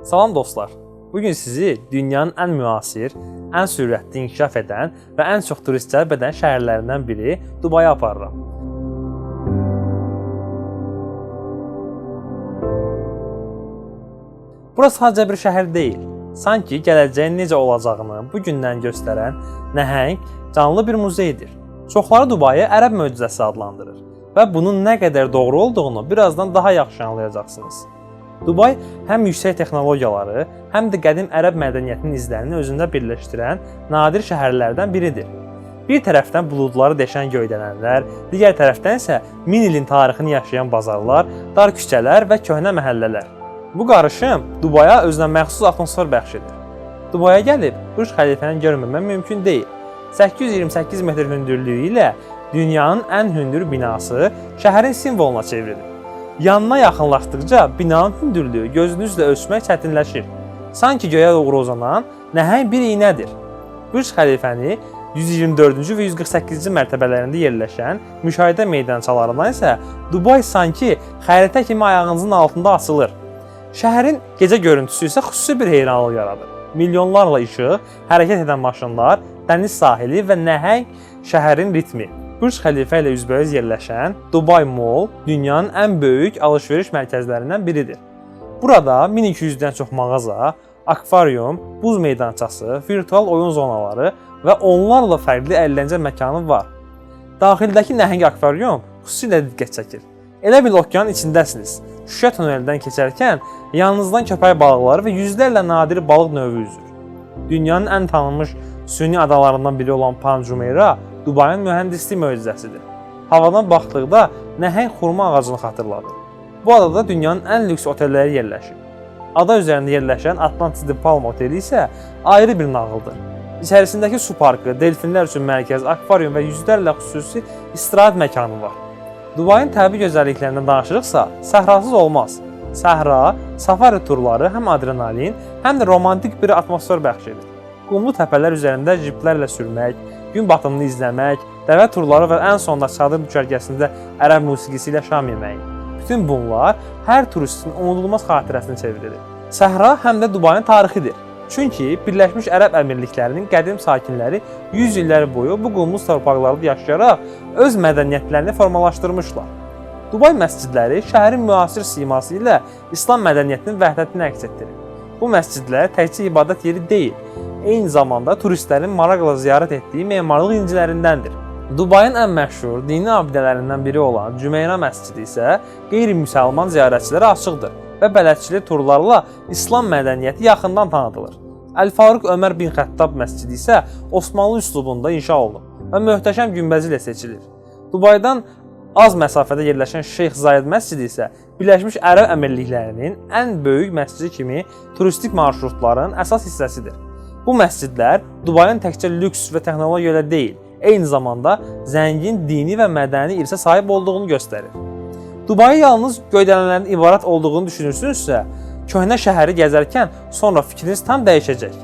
Salam dostlar. Bugün sizi dünyanın ən müasir, ən sürətli inkişaf edən və ən çox turist cəlb edən şəhərlərindən biri Dubaya aparıram. Burası sadəcə bir şəhər deyil. Sanki gələcəyin necə olacağını bu gündən göstərən nəhəng, canlı bir muzeydir. Çoxları Dubayı ərəb möcüzəsi adlandırır və bunun nə qədər doğru olduğunu birazdan daha yaxşı anlayacaqsınız. Dubay həm yüksək texnologiyaları, həm də qədim ərəb mədəniyyətinin izlərini özündə birləşdirən nadir şəhərlərdən biridir. Bir tərəfdən buludları deşən göydələnlər, digər tərəfdən isə min ilin tarixini yaşayan bazarlar, dar küçələr və köhnə məhəllələr. Bu qarışım Dubaya özünə məxsus atmosfer bəxş edir. Dubaya gəlib Burj Xəlifəni görməmək mümkün deyil. 828 metr hündürlüyü ilə dünyanın ən hündür binası şəhərin simvoluna çevrilir. Yanına yaxınlaşdıqca binanın hündürlüyü gözünüzlə ölçmək çətinləşir. Sanki göyə doğru uzanan nəhəng bir iynədir. Burj Xəlifəni 124-cü və 148-ci mərtəbələrində yerləşən müşahidə meydançalarından isə Dubay sanki xəritə kimi ayağınızın altında açılır. Şəhərin gecə görüntüsü isə xüsusi bir heyranlıq yaradır. Milyonlarla işıq, hərəkət edən maşınlar, dəniz sahili və nəhəng şəhərin ritmi. Burj Xəlifə ilə üzbəüz yerləşən Dubai Mall dünyanın ən böyük alış-veriş mərkəzlərindən biridir. Burada 1200-dən çox mağaza, akvarium, buz meydançası, virtual oyun zonaları və onlarla fərqli əyləncə məkanı var. Daxildəki nəhəng akvarium xüsusilə diqqət çəkir. Elə bil okeanın içindəsiniz. Şüşə tuneldən keçərkən yanınızdan köpək balıqları və yüzlərlə nadir balıq növü üzür. Dünyanın ən tanınmış süni adalarından biri olan Palm Jumeirah Dubayın mühəndislik möcüzəsidir. Havadan baxdıqda nəhəng xurma ağacını xatırladır. Bu adada dünyanın ən lüks otelləri yerləşir. Ada üzərində yerləşən Atlantis The Palm oteli isə ayrı bir nağıldır. İçərisindəki su parkı, delfinlər üçün mərkəz, akvarium və yüzlərlə xüsusi istirahət məkanı var. Dubayın təbii gözəlliklərindən danışırıqsa, səhrasız olmaz. Səhra, safari turları həm adrenalin, həm də romantik bir atmosfer bəxş edir. Qumlu təpələr üzərində jiplərlə sürmək, gün batımını izləmək, dəvə turları və ən sonda çadır düşərgəsində ərəb musiqisi ilə şam yeməyi. Bütün bunlar hər turistin unudulmaz xatirəsini çevrilir. Səhra həm də Dubayın tarixidir. Çünki Birləşmiş Ərəb Əmirliklərinin qədim sakinləri 100 illər boyu bu qumlu torpaqlarda yaşayaraq öz mədəniyyətlərini formalaşdırmışlar. Dubay məscidləri şəhərin müasir siması ilə İslam mədəniyyətinin vəhdətini əks etdirir. Bu məscidlər təkcə ibadət yeri deyil, eyni zamanda turistlərin maraqla ziyarət etdiyi memarlıq incilərindəndir. Dubayın ən məşhur dini abidələrindən biri olan Cümeyra məscidi isə qeyri-müsəlman ziyarətçilərə açıqdır və bələdçili turlarla İslam mədəniyyəti yaxından tanıdılır. Əl-Faruq Ömər bin Xəttab məscidi isə Osmanlı üslubunda inşa olunub və möhtəşəm günbəzi ilə seçilir. Dubaydan az məsafədə yerləşən Şeyx Zayed məscidi isə Birləşmiş Ərəb Əmirliklərinin ən böyük məscidi kimi turistik marşrutların əsas hissəsidir. Bu məscidlər Dubayın təkcə lüks və texnologiya ilə deyil, eyni zamanda zəngin dini və mədəni irsə sahib olduğunu göstərir. Dubayı yalnız göydələnlərdən ibarət olduğunu düşünürsünüzsə, köhnə şəhəri gəzərkən sonra fikriniz tam dəyişəcək.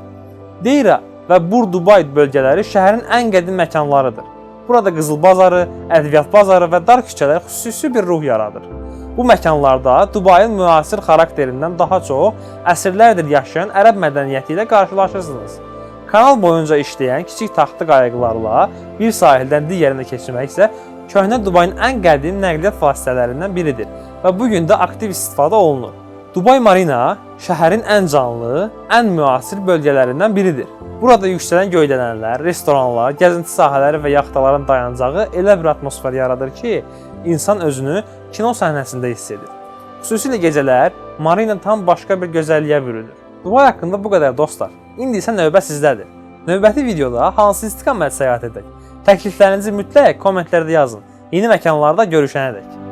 Deira və Bur Dubay bölgələri şəhərin ən qədim məkanlarıdır. Burada Qızıl Bazarı, Ədviyyat Bazarı və dar küçələr xüsusi bir ruh yaradır. Bu məkanlarda Dubayın müasir xarakterindən daha çox əsrlərdir yaşayan ərəb mədəniyyəti ilə qarşılaşırsınız. Kanal boyunca işləyən kiçik taxta qayıqlarla bir sahildən digərinə keçmək isə köhnə Dubayın ən qədim nəqliyyat vasitələrindən biridir və bu gün də aktiv istifadə olunur. Dubay Marina şəhərin ən canlı, ən müasir bölgələrindən biridir. Burada yüksələn göydələnlər, restoranlar, gəzinti sahələri və yaxtaların dayanacağı elə bir atmosfer yaradır ki, insan özünü kino səhnəsində hiss edir. Xüsusilə gecələr Marina tam başqa bir gözəlliyə bürünür. Dubay haqqında bu qədər dostlar. İndi isə növbə sizdədir. Növbəti videoda hansı istiqamət səyahət edək? Təkliflərinizi mütləq kommentlərdə yazın. Yeni məkanlarda görüşənədək.